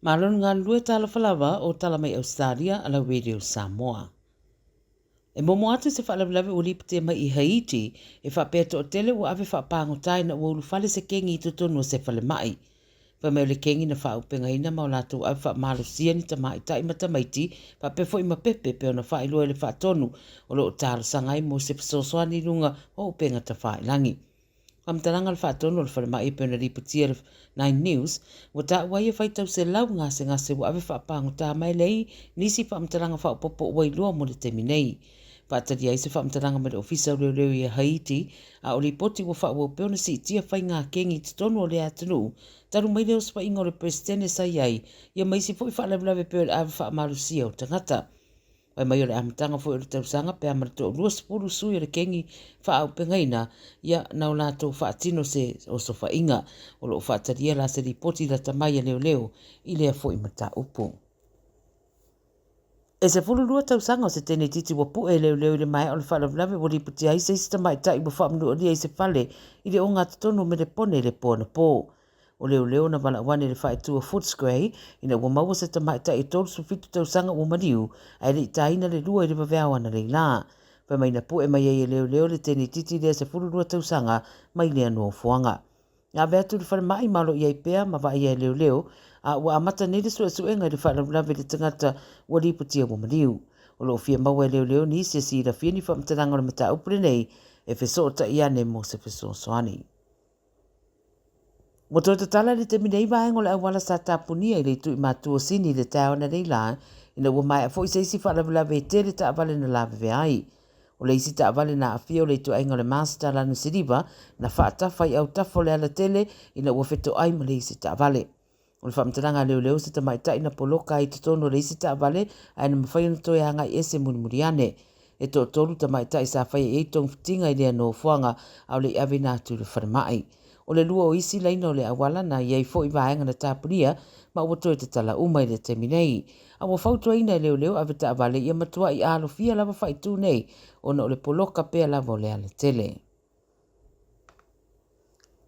Malo le galulue talofa lava o tala mai Ausetalia a lau Radio Samoa. E momo atu se faalavelave ua lipotia mai i Haiti e faapea e toatele ua ave faapagota ina ua ulufale se kengi i totonu o se falemai. Fai mai o le kengi na faaupegaina ma o latou ave faamalosia ni tamaitai ma tamaiti faapea foi ma pepe pei ona faailoa i le faatonu o lo o talosaga ai mo se fesoasoani i luga o upega tafailagi. Faamatalaga a le Faatonu o le Falemai e pei ona lipotia e le Nine News, ua taua ai e faitau selau gasegase ua ave faapagota mai e leai nisi faamatalaga faaopoopo ua iloa mo le taimi nei. Faatalia ai se faamatalaga mai le Ofisa o Leoleo ia Haiti, a o lipoti ua faaauau pea ona siitia faiga kengi i totonu o lea atunuu talu mai le osofaiga o le Peresetene sa i ai ia ma isi foi faalavelave e pei o le ave faamalosia o tagata. Fai mai o le amataga foi o le tausaga pe a ma le toalua sefulu sui o le kengi faaaupegaina, ia, na o latou faatino se osofaiga. O lo o faatalia la se lipoti lata mai a leoleo i lea foi mataupu. E 12 tausaga o se tenetiti ua pue e leoleo i le maea o le faalavelave ua lipotia ai se isi tamaitai ua faamanualia i se fale i le ogatotonu o Melepone i le po anapo. O leoleo na valaau ane i le faaitu o Footscray ina ua maua se tamaitai e 37 tausaga ua maliu ae le i taina le lua i le vaveao analeila. Fai mai na pue mai ai e leoleo le tenititi lea 12 tausaga mai lea nofoaga. Na ave atu i le falemai ma o lo o i ai pea ma vaaia e leoleo, a ua amata nei le suesuega i le faalavelave i le tagata ua lipotia ua maliu. O lo o fia maua e leoleo nisi e silafia ni faamatalaga o le mataupu lenei e fesootai ane mo se fesoasoani. Ua toe tatala i le taimi nei vaega o le auala sa tapunia i le itu i Matua o Sini i le taeao analeila ina ua maea foi se isi faalavelave e tele taavale na lavevea ai. O le isi taavale na aafia o le ituaiga o le Mazda lanu siliva na faatafa i autafa o le alatele ina ua fetoai ma le isi taavale. O le faamatalaga a leoleo se tamaitai na poloka ai i totonu o le isi taavale ae na mafai ona toe agai ese mulimuli ane. E toatolu tamaitai sa faia i ai togafitiga i lea nofoaga a o le i aveina atu i le falemai. O le lua o isi laina o le auala na i ai foi vaega na tapunia ma ua toe tatala uma i le taimi nei. A ua fautuaina e leoleo ave taavale ia matuai alofia lava faaitu nei ona o le poloka pea lava o le alatele.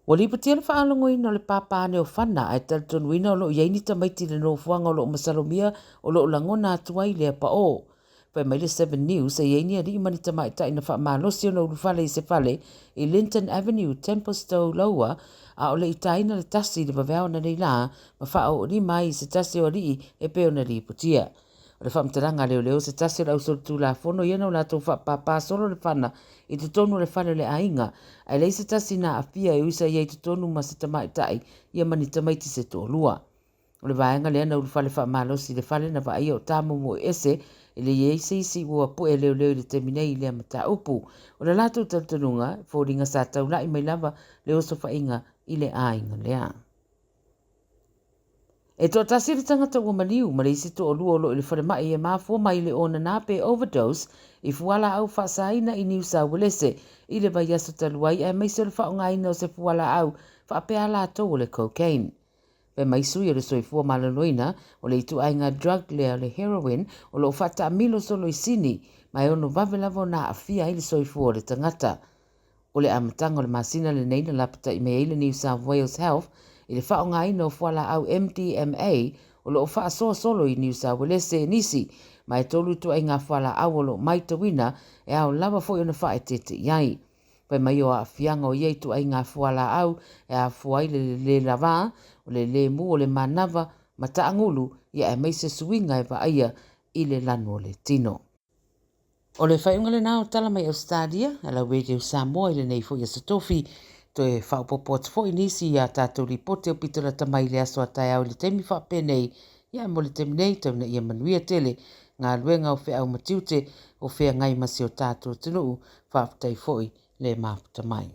Ua lipotia le faalogoina o le pāpāne o Fana ae talitonuina o lo o i ai ni tamaiti i le nofoaga o lo o masalomia o lo o lagona atu ai lea paō. Fai mai le Seven News e i ai ni alii ma ni tamaitai na faamalosi ona ulufale i se fale i Linton Avenue, Templestowe Lower, a o le i taina le tasi i le vaveao ananei lā ma faaoolima ai i se tasi o alii e pei ona lipotia. O le faamatalaga a leoleo se tasi o le ausolitulafono ia na o latou faapāpā solo le fana i totonu o le fale o le aiga, ae leai se tasi na aafia e ui sa i ai i totonu ma se tamaitai ia ma ni tamaiti se toalua. O le vaega lea na ulufale faamalosi i le fale na vaaia o tāmomoe ese e le i ai se isi ua pue leoleo i le taimi nei i lea mataupu. O le latou talitonuga, e foliga sa taulai mai lava le osofaiga i le aiga lea. E toatasi le tagata ua maliu ma le isi toalua o lo o i le falemai e mafua mai le onana pe overdose i fualaau faasaina i Niu Sauelese i le vaiaso talu ai aemaise o le faaaogaina o se fualaau faapea a latou o le cocaine. Fai mai sui o le soifua maloloina o le ituaiga drug lea o le heroin o lo o faataamilo solo i Sini ma e ono vave lava ona aafia ai le soifua o le tagata. O le amataga o le masina lenei na lapatai mai ai le New South Wales Health i le faaaogaina o fualaau MDMA o lo o faasoa solo i Niu Sauelese e nisi, ma e tolu ituaiga fualaau o lo o maitauina e ao lava foi ona faaeteete i ai. Fai mai o aafiaga o ia ituaiga fualaau e afua ai le lē lavā, o le lēmū o le manava ma taagulu, ia aemaise suiga e vaaia i le lanu o le tino. O le faaiuga lena o tala mai Ausetalia, a lau Radio Samoa i lenei foi aso Tofi. Toe faaopoopo atu foi nisi i a tatou lipoti o pito lata mai i le aso a taeao i le taimi faapenei, ia mo le taimi nei, tau ina ia manuia tele galuega o feau ma tiute o feagai ma si o tatou atunuu. Faafetai foi le mafuta mai.